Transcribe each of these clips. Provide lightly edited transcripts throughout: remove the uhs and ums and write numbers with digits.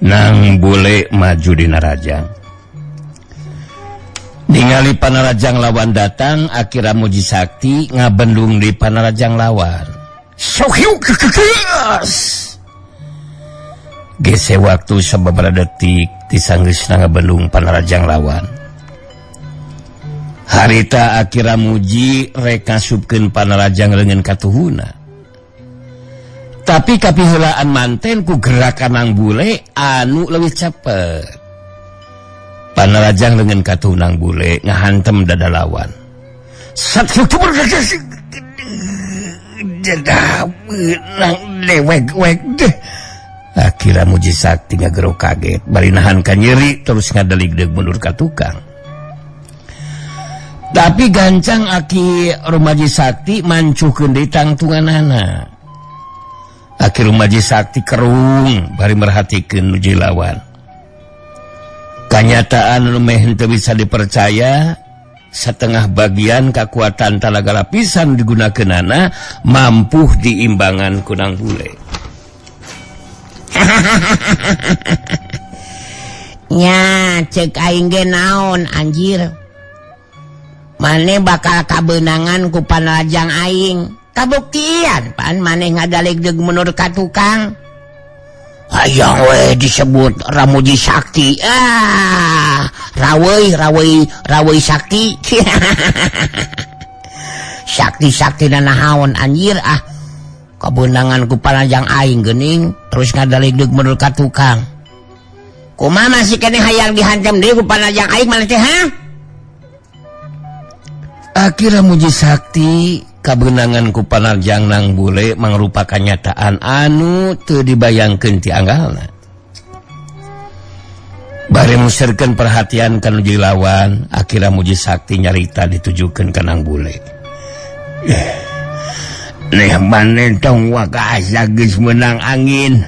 Nang bule maju dina rajang. Ningali panarajang lawan datang, Aki Ramuji Sakti ngabendung di panarajang lawan. Gese waktu sababaraha detik tisanggeusna ngabendung panarajang lawan. Harita Aki Ramuji rek ngasupkeun panarajang leungeun katuhuna. Tapi kapiheulaan manten ku gerakan nang bule anu leuwih cepet. Panarajang leungeun katuhu nang bule ngahantem dada lawan. Sat menang dewek deh. Aki Ramuji Sakti ngagero kaget bari nahan ka nyeri terus ngadaligdeg mundur ka tukang. Tapi gancang Aki Rumaji Sakti mancuhkeun deui tangtunganana. Aki Rumaji Sakti kerung bari merhatikeun nuju lawan. Kanyataan nu meh henteu bisa dipercaya, setengah bagian kekuatan talaga lapisan digunakeunana mampu diimbangan ku nang bule. Nya cek aing ge naon anjir. Maneh bakal kabeunangan ku panarajang aing. Kabuktian pan maneh ngadalegdeg mundur ka tukang. Hayang we disebut Ramuji Sakti. Ah, raweuy raweuy raweuy sakti. Sakti-sakti nanahaon anjir ah. Kabeunangan ku panarajang aing geuning terus ngadalegdeg mundur ka tukang. Kumaha masih keneh hayang dihantem deui ku panarajang aing maneh teh ha? Aki Ramuji Sakti kabeunangan ku panarjang nang bule mangrupa kanyataan anu teu dibayangkeun ti anggalna. Bari muserkeun perhatian ka nu jadi lawan, Aki Ramuji Sakti nyarita ditujukeun ka nang bule. Neh maneh tong waka asa geus meunang angin.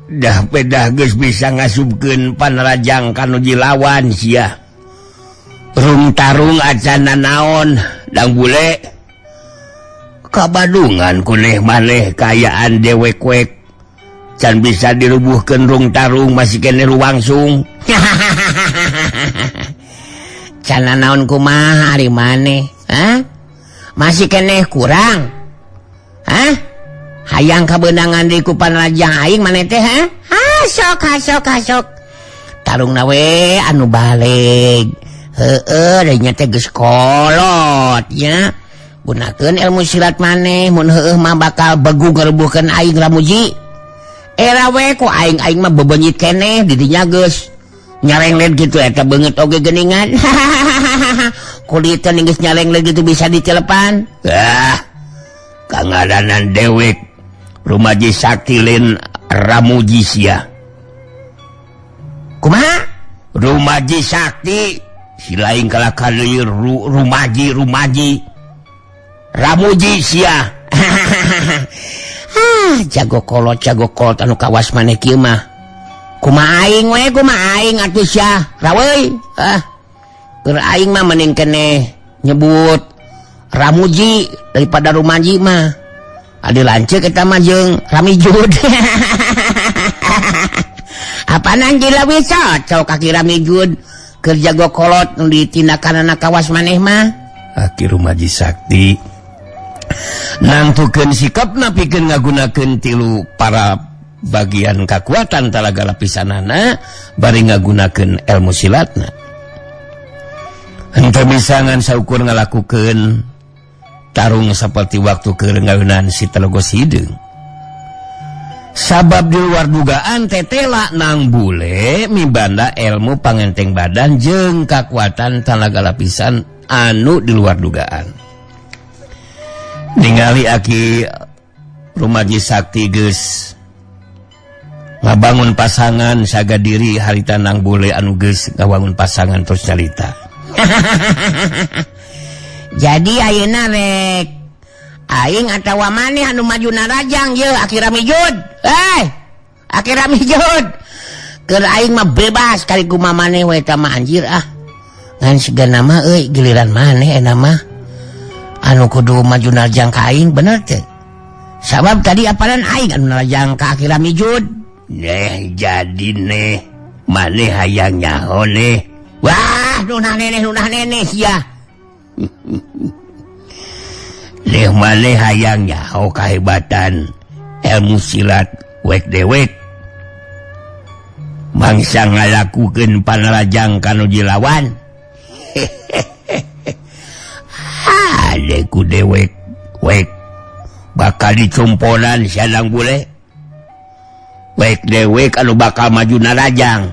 Dah pedah geus bisa ngasupkeun panarajang ka nu jadi lawan sia. Rung tarung acana naon dang bule. Kabadungan ku neh maneh kaayaan dewek-wek. Can bisa dirubuhkeun rung tarung masih keneh ruwangsung. Cana naon kumaha ari maneh? Hah? Masih keneh kurang? Hah? Hayang kabeunangan deui ku panarajang aing maneh teh ha? Hasok hasok hasok. Tarungna we anu baleg. Heueuh da nya teh geus kolot nya. Gunakeun ilmu silat maneh mun heueuh mah bakal begu ngarubuhkeun aing Ramuji. Era we ku aing aing mah bebenyit keneh di dinya geus nyarenglet gitu eta beungeut oge geuningan. Kulit teh geus nyarenglet gitu bisa ditelepan. Ah, kangaranan dewek Rumaji Sakti lain Ramuji sia. Kumaha? Rumaji Sakti si lain kalah kali Rumaji Rumaji Ramuji sia. Ah, jago kolot anu kawas maneh kieu mah. Kumaha aing we, kumaha aing atuh sia. Raweuy. Ah. Keur aing mah mending keneh nyebut Ramuji daripada Rumaji mah. Adi lanceuk eta mah jeung Ramijud. Apaan anjir leuwih cocok kaki Ramijud keur jago kolot nu ditindakanana kawas maneh mah. Aki Rumaji Sakti nangtukeun sikapna pikeun ngagunakeun tilu para bagian kakuatan talaga lapisanana bari ngagunakeun ilmu silatna. Henteu bisa ngan saukur ngalakukeun tarung seperti waktu keur ngaweunan si Telogo Sideung. Sabab di luar dugaan tetela nang bule mibanda ilmu pangenteng badan jeung kakuatan talaga lapisan anu di luar dugaan. Ningali Aki Rumaji Sakti geus ngabangun pasangan saga diri harita nang bule anu geus ngabangun pasangan terus nyarita. Jadi ayeuna rek aing atawa maneh anu maju narajang ye Aki Ramijud. Aki Ramijud. Keur aing mah bebas kali kumaha maneh we eta mah anjir ah. Ngan sigana mah euy giliran maneh eta mah. Anu kudu maju narajang ka aing bener teh. Sabab tadi apalan aing anu narajang ka Aki Ramijud. Neh jadi neh maneh hayang nyaho neh. Wah, nunah neneh sia. Neh maneh hayang nyaho kahebatan ilmu silat wek dewek. Mangsa ngalakukeun panarajang kanu dilawan. Adeku dewek wek bakal dicumponan sianang bule. Wek dewek anu bakal maju narajang.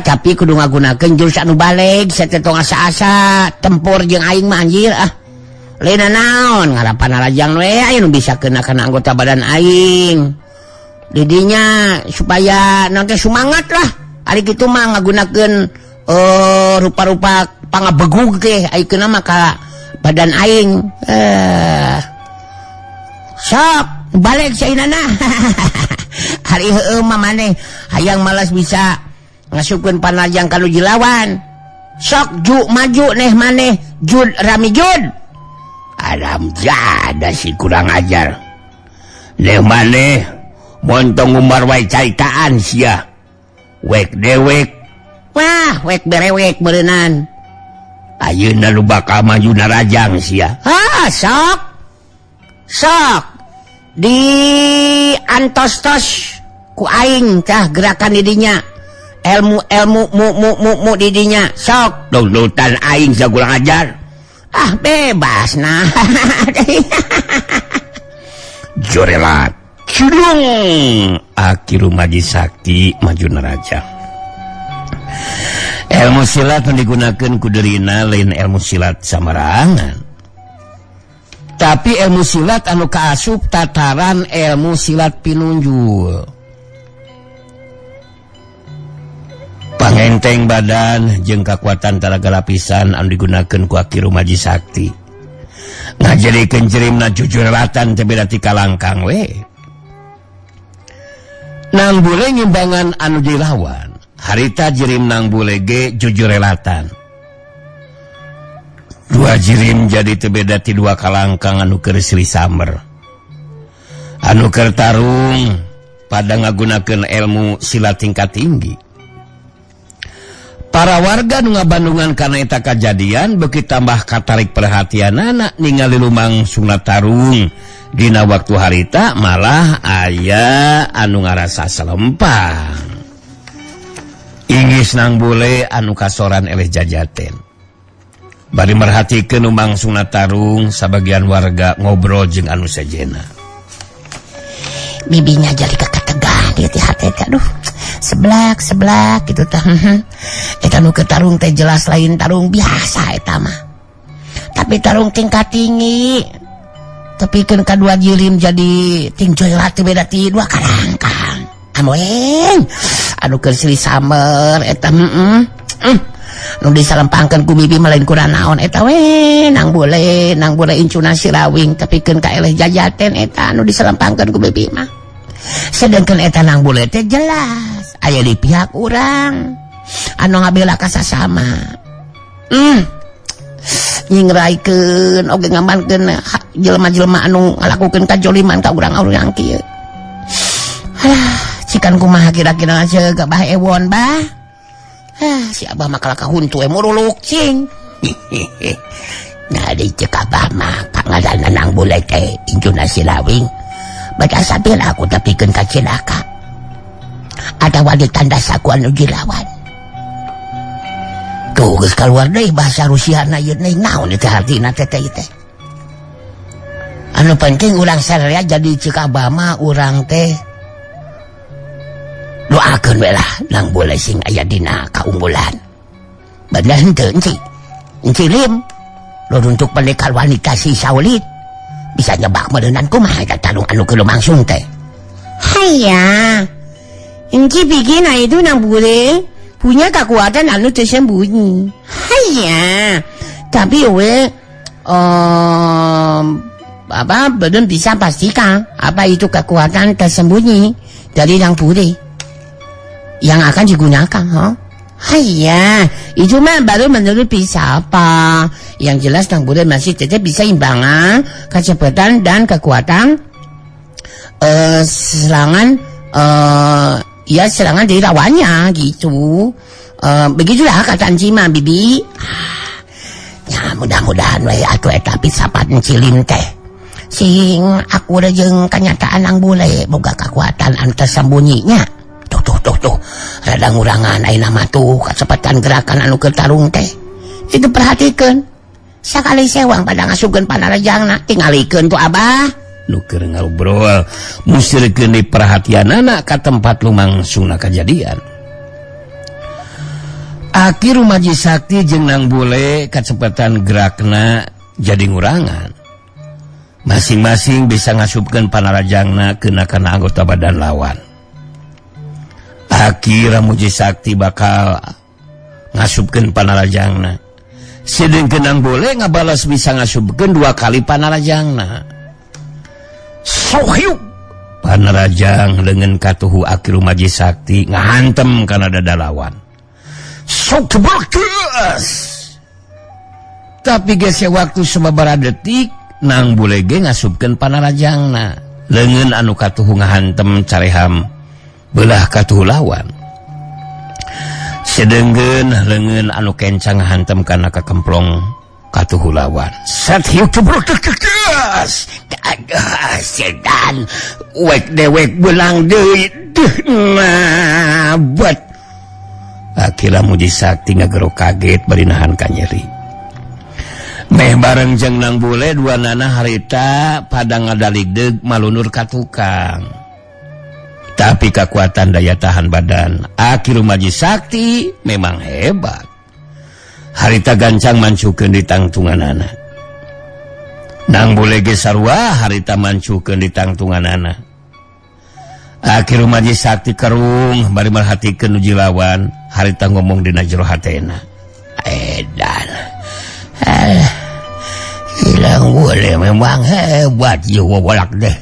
Tapi kudu ngagunakeun jurus anu baleg sateh tong asa-asa tempur jeung aing mah anjir ah. Lain naon ngarapan narajang we aya nu bisa kena kana anggota badan aing. Didinya supaya nanti semangat lah. Ari kitu mah ngagunakeun rupa-rupa pangabegug teh aya keuna mah ka badan aing. Sok balik sainana. Hari heueuh mah maneh hayang malas bisa ngasupkeun panajang ka nu jilawan. Sok ju maju neh maneh jud rami jud. Alam jada si kurang ajar. Neh maneh montong umar wae caitaan sia. Wek dewek. Wah, wek berewek beureunan. Ayeuna nu bakal maju narajang sia. Ha, sok. Sok. Di antos-tos ku aing tah gerakan didinya. Ilmu-ilmu mu mu mu mu didinya. Sok. Dongdutan aing sia kurang ajar. Ah, bebas nah. Jorelat. Cilung. Aki Rumaji Sakti maju nerajang. Ilmu silat nu digunakeun ku dirina lain ilmu silat samarangan. Tapi ilmu silat anu kaasup tataran ilmu silat pinunjul. Pangenteng badan jeung kakuatan taraga lapisan anu digunakeun ku Aki Rumaji Sakti. Ngajadikeun jerimna jujurlatan teh beda ti kalangkang we. Nang bule ngimbangan anu dilawan. Harita jirim nang bule ge jujurelatan. Dua jirim jadi teu beda ti dua kalangkang anu keur silih samber. Anu keur tarung pada ngagunakeun ilmu silat tingkat tinggi. Para warga nu ngabandungan kana eta kajadian beuki tambah katarik perhatianana ningali lumangsungna tarung. Dina waktu harita malah aya anu ngarasa selempang. Inggis nang bule anu kasoran eleh jajaten. Bari merhatikeun lumangsungna tarung sabagian warga ngobrol jeung anu sejena. Bibinya jadi kekategan ieu teh hate teh aduh. Seblak seblak gitu tah. Eta nu keur tarung teh jelas lain tarung biasa eta mah. Tapi tarung tingkat tinggi. Tepikeun ka dua jirim jadi ting joylat teh beda ti dua karangkang. Amoeng. Anu keur silih samber eta Nu disalempangkeun ku bibi mah lain kurang naon eta we nang bule incuna sirawing tepikeun ka eleh jajaten eta nu disalempangkeun ku bibi mah. Sedangkan eta nang bule teh jelas aya di pihak urang anu ngabela ka sasama. Nyingraikeun oge ngamankeun jelema-jelema anu ngalakukeun kajoliman ka urang-urang kieu. Alah, cikan kumaha kira-kira ceuk Bah Ewon bah. Ah, si abah mah kalah kahuntu we muruluk cing. Nah, di ceuk abah mah pangaranna nang bule teh incuna silawing. Baca sapir aku tepikeun ka cilaka. Atawa ditanda saku anu jilawan. Tuh geus kaluar deui bahasa Rusia na ieu deui naon teh hartina teh teh teh. Anu penting urang sararea jadi ceuk abah mah urang teh doakeun we lah nang bule sing aya dina kaunggulan. Bener henteu enci. Enci lim loruntuk pendekar wanita si Saulit bisa nyebak meureunan kumaha eta tarung anu keur lumangsung teh. Haya. Enci bikin itu nang bule punya kekuatan anu tersembunyi. Haya. Tapi we apa belum bisa pastikan apa itu kekuatan tersembunyi dari nang bule yang akan digunakan, huh? Haiya, itu mah baru menurut bisa apa. Yang jelas nang bule masih tetap bisa imbangan kecepatan dan kekuatan serangan Ya serangan dari lawannya gitu. Begitulah kata Enci mah, Bibi. Ya mudah-mudahan we atuh eta pisapat Encilim teh sing aku jeung kenyataan ang bule boga kekuatan anu tersembunyinya. Tuh tuh tuh tuh, rada ngurangan ayeuna mah tuh kecepatan gerakan anu keur tarung teh. Itu perhatikeun. Sakali sewang pada ngasupkeun panarajangna, tingalikeun tuh Abah. Nu keur ngobrol musirkeun di perhatianana ka tempat lumangsungna kajadian. Aki Rumaji Sakti jeung Nang Bule kecepatan gerakna jadi ngurangan. Masing-masing bisa ngasupkeun panarajangna kena kana anggota badan lawan. Aki Ramuji Sakti bakal ngasupkeun panarajangna. Sedengkeun Nang Bule ngabalas bisa ngasupkeun dua kali panarajangna. Sohyuk panarajang leungeun katuhu Aki Rumaji Sakti ngahantem kana dada lawan. Sok tebakas. Tapi gese waktu sababaraha detik Nang Bule ge ngasupkeun panarajangna. Leungeun anu katuhu ngahantem careham belah katuhu lawan. Sedengkeun leungeun anu kencang ngahantem kana kakemplong katuhu lawan. Set hiuk tebakas. Aduh, sedan wek dewek belang deui. Duh, nabet. Aki Ramuji Sakti ngagero kaget bari nahan kanyeri. Meh bareng jeung Nang Bule dua nana harita pada ngadaligdeg malunur ka tukang. Tapi kekuatan daya tahan badan Aki Rumaji Sakti memang hebat. Harita gancang mancukeun di tangtunganana. Nang Bule ge sarua harita mancukeun di tangtunganana. Aki Rumaji Sakti kerung bari merhatikeun nu jilawan, harita ngomong dina jero hatena. Edan. Alah. Hilang boleh memang hebat ieu wawalak deh.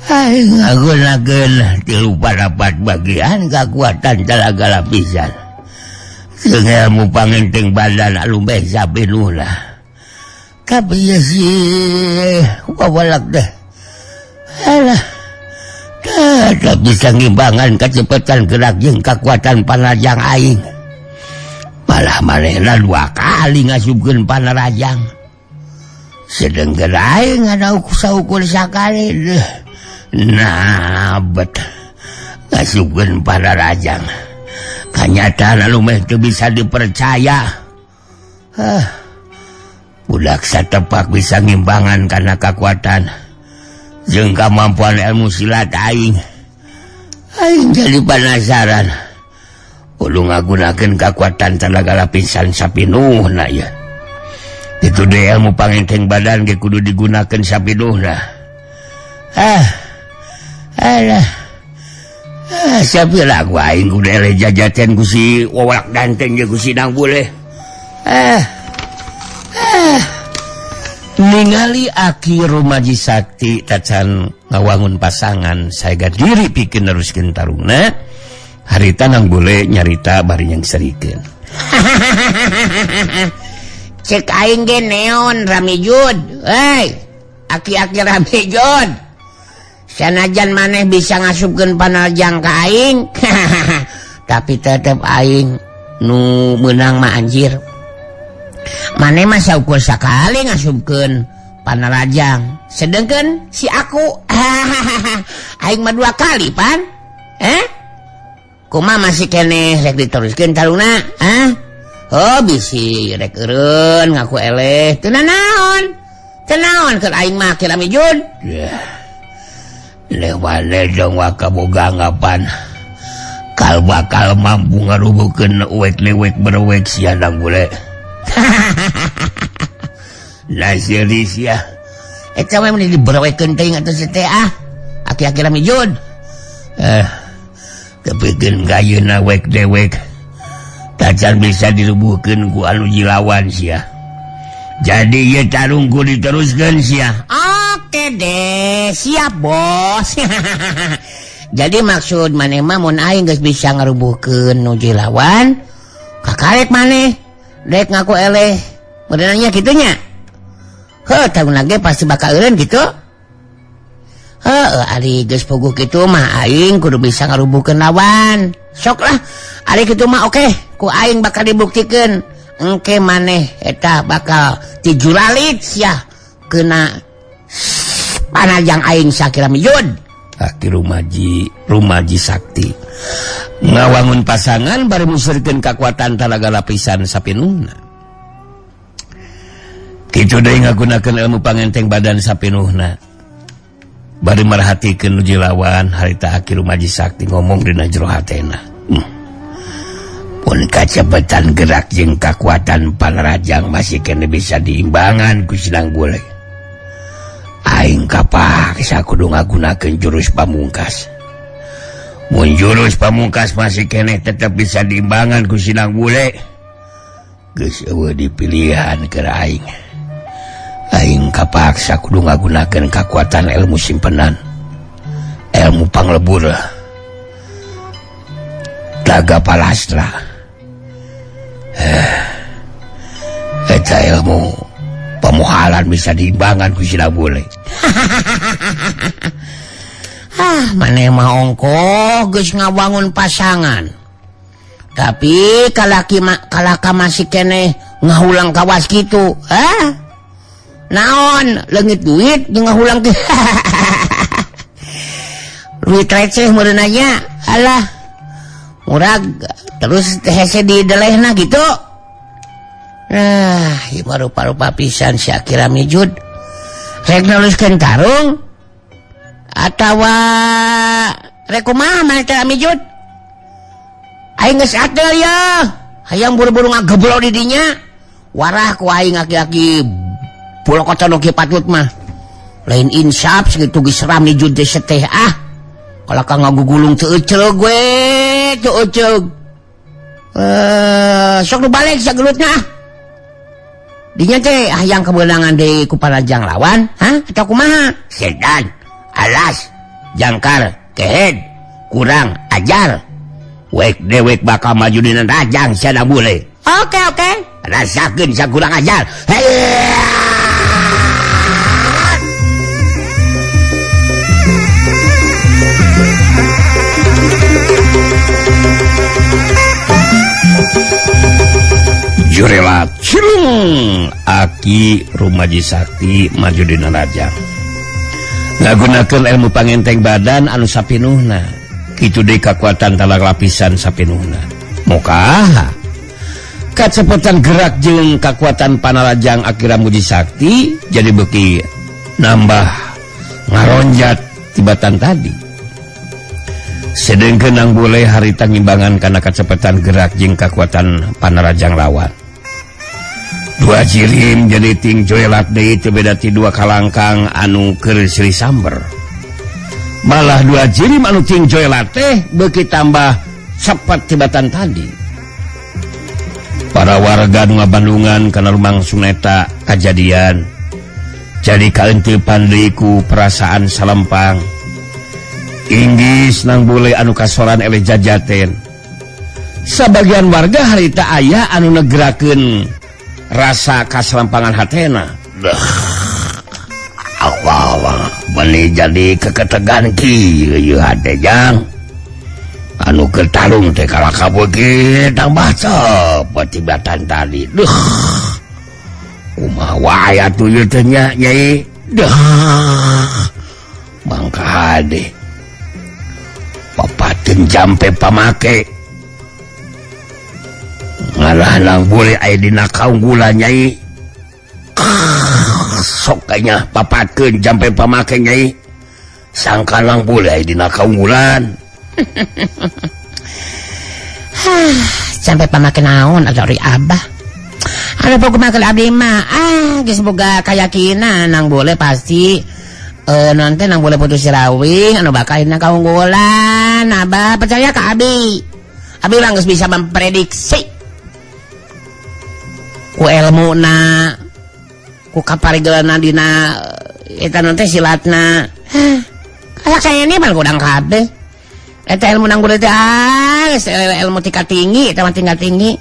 Aing ngagunakeun tilu parapat bagian kekuatan talaga lapisan. Jeung ilmu pangenteng badan anu meh sapinuhna. Tapi ieu si wawalak deh. Alah. Tetap bisa ngimbangan kecepatan gerak jeung kekuatan panarajang aing. Malah manehna dua kali ngasupkeun panarajang. Sedengkeun aing ada saukur sakali deh. Nah, bet ngasupkeun panarajang. Kanyataan anu meh teu bisa dipercaya. Hah. Budak satepak bisa ngimbangan kana kekuatan jeung kemampuan ilmu silat aing. Aing jadi penasaran. Kudu ngagunakeun kekuatan tenaga lapisan sapinuhna ya. Itu deh ilmu pangenteng badan ge kudu digunakeun sapinuhna. Ah. Alah. Ah, sapira ku aing kudu eleh jajaten ku si wawalak danteng jeung ku si Nang Bule. Ah. Ah. Ningali Aki Rumaji Sakti tacan ngawangun pasangan saega diri pikeun neruskeun tarungna, harita Nang Bule nyarita bari nyengserikeun. Cek aing ge neon Ramijud. Hei, aki-aki Ramijud. Sanajan maneh bisa ngasupkeun panarajang ka aing, tapi tetep aing nu meunang mah anjir. Maneh mah saukur sakali ngasupkeun panarajang. Sedengkeun si aku aing mah dua kali pan. Eh? Kumaha masih keneh rek diteruskeun tarungna? Hah? Oh bisi rek eureun ngaku eleh. Teu nanaon? Teu naon keur aing mah Ki Ramijud? Yeah. Lewane dong wakaboga anggapan kal bakal mampu ngarubukeun uwek lewek berwek sia Nang Bule. Nasir sia. Eta we mun diberewekeun teuing atuh si teh ah. Aki-aki Ramijud. Tepikeun kayeuna wek dewek. Tacan bisa dirubuhkeun ku anu jilawan sia. Jadi ieu tarung ku diteruskeun sia. Oke deh, siap bos. Jadi maksud maneh mah mun aing geus bisa ngarubuhkeun nu jilawan, kakarek maneh rek ngaku eleh. Benernya kitu nya. Heuh, tarung lagi pasti bakal eureun gitu. Heeh, ari geus puguh kitu mah aing kudu bisa ngarubuhkeun lawan. Sok lah, ari kitu mah oke, ku aing bakal dibuktikeun. Engke maneh eta bakal tijuralit sia kena panajang aing Sakira Mijud. Aki Rumaji Sakti ngawangun pasangan bari musurkeun kakuatan talaga lapisan sapinuhna. Kitu deui ngagunakeun ilmu pangenteng badan sapinuhna. Bari merhatikeun nu lawan harita Aki Rumaji Sakti ngomong dina jero hatena. Pun kacepetan gerak jeung kakuatan panrajang masih kene bisa diimbangan ku Sinang Bule. Aing kapaksa kudu ngagunakeun jurus pamungkas. Mun jurus pamungkas masih keneh tetep bisa diimbangan ku Sinang Bule. Geus eueuh dipilihan keur aing. Aing kapaksa kudu ngagunakeun kakuatan ilmu simpenan. Ilmu panglebur. Daga palastra. Eta ilmu pamuhalan bisa diimbangan ku Sinang Bule. Ah, maneh mah ongkoh geus ngawangun pasangan. Tapi kalaka masih keneh ngahulang kawas kitu. Hah? Naon leungit duit jeung ngahulang teh. Duit receh meureun nya. Alah. Murag terus hese di delehna gitu. Nah, ieu mah rupa-rupa pisan si Akira Mijud. Rek neruskeun tarung atawa rek kumaha maneh teh Mijud? Aing geus atel ya. Hayang buru-buru ngageblok di dinya. Warah ku aing aki-aki pulokoton nu patut mah. Lain insaf sakitu geus seram Mijud teh seteh ah. Kalaka ngagugulung teu euceug we, teu euceug. Sok nu balik sagelutna ah. Dinya teh hayang kebeunangan deui ku panajang lawan, hah? Atau kumaha? Setan, alas, jangkar, kehed, kurang ajar. Wek dewek bakal maju dina rajang sia bule. Oke, oke. Rasakeun sia kurang ajar. Jurela cilung Aki Rumaji Sakti maju dina rajang. Ngagunakeun ilmu pangenteng badan anu sapinuhna. Kitu deui kakuatan talag lapisan sapinuhna. Mokaha kacepetan gerak jeung kakuatan panarajang Aki Rumaji Sakti jadi beuki nambah ngaronjat tibatan tadi. Sedengkeun Nang Bule harita ngimbangan kana kacepetan gerak jeung kakuatan panarajang lawan. Dua jirim jadi ting joelat deui teu beda ti dua kalangkang anu keur silih samber. Malah dua jirim anu ting joelat teh beuki tambah cepet tibatan tadi. Para warga nu ngabandungan kana lumangsung eta kajadian. Jadi kaeuntepan deui ku perasaan salempang. Inggis Nang Bule anu kasoran eleh jajaten. Sabagian warga harita aya anu negerakeun rasa kaselampangan hatena. Allah beli jadi keketegan kieu ieu hate jang. Anu keur tarung teh kalaka beuki tambah cepet tibatan tadi. Duh. Kumaha wae atuh ieu teh nya Nyai. Duh. Mangka hade. Papateun jampe pamake. Ngalah Nang Bule aya dina kaunggulan Nyai. Sok kayaknya papatkeun jampe pamake Nyai. Sangka Nang Bule aya dina kaunggulan. Sampai pamake naon atuh ari abah. Anu pokok abdi mah ah geus boga kayakinan Nang Bule pasti nanti Nang Bule putus sirawing anu bakal dina kaunggulan. Abah percaya ka abi. Abi mah geus bisa memprediksi. Ku elmuna, ku kaparigeulana dina eta nanti silatna. Kayak saya ini mah godang kabeh. Eta ilmu Nang Bule teh ah ilmu tingkat tinggi, eta mah tingkat tinggi.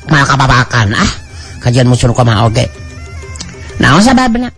Malah kapapakan ah kajian musuh kumaha oge. Naon sababna?